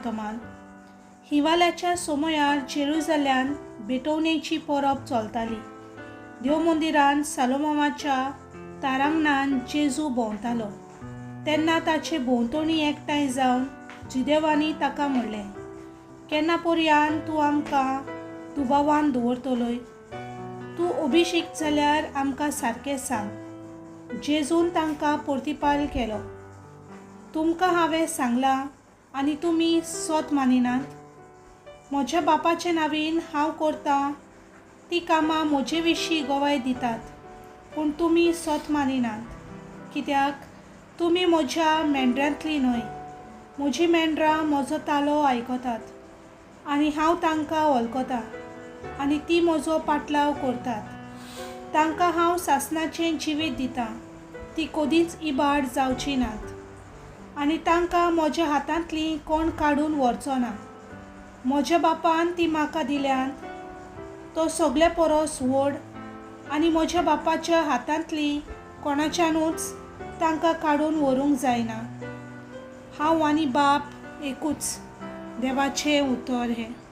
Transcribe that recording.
वर्तमान. हिवाल्याच्या सोमयार जेरुजाल्यांत भेटवणेची परब चलताली. देवमंदिरांत सालोमांवाच्या तारांगणान जेजू भोंवतालो. तेन्ना ताचे भोंवतणी एकठांय जावन जुदेवांनी ताका म्हणलें, केन्ना पर्यान तूं आमकां दुबावान दवरतलोय? तूं अभिषेक जाल्यार आमकां सारकें सांग. जेजून तांकां प्रतिपाल केलो, तुमकां हांवें सांगलां आनी तुमी सत मानिनात. म्हज्या बापाचे नांवान हांव करतां तीं कामां म्हजे विशीं गवाय दितात, पूण तुमी सत मानिनात, कित्याक तुमी म्हज्या मेंढरांतलीं न्हय. म्हजीं मेंढरां म्हजो तालो आयकतात आनी हांव तांकां वळखतां आनी तीं म्हजो पाटलाव करतात. तांकां हांव सासणाचें जिवीत दितां, तीं कदींच इबाड जावचीं नात आनी तांकां म्हज्या हातांतलीं कोण काडून व्हरचो ना. म्हज्या बापान ती म्हाका दिल्यांत, तो सगल्या परस व्हड आनी म्हज्या बापाच्या हातांतली कोणाच्यानूच तांकां काडून व्हरूंक जायना. हांव आनी बाप एकूच. देवाचें उतर हें.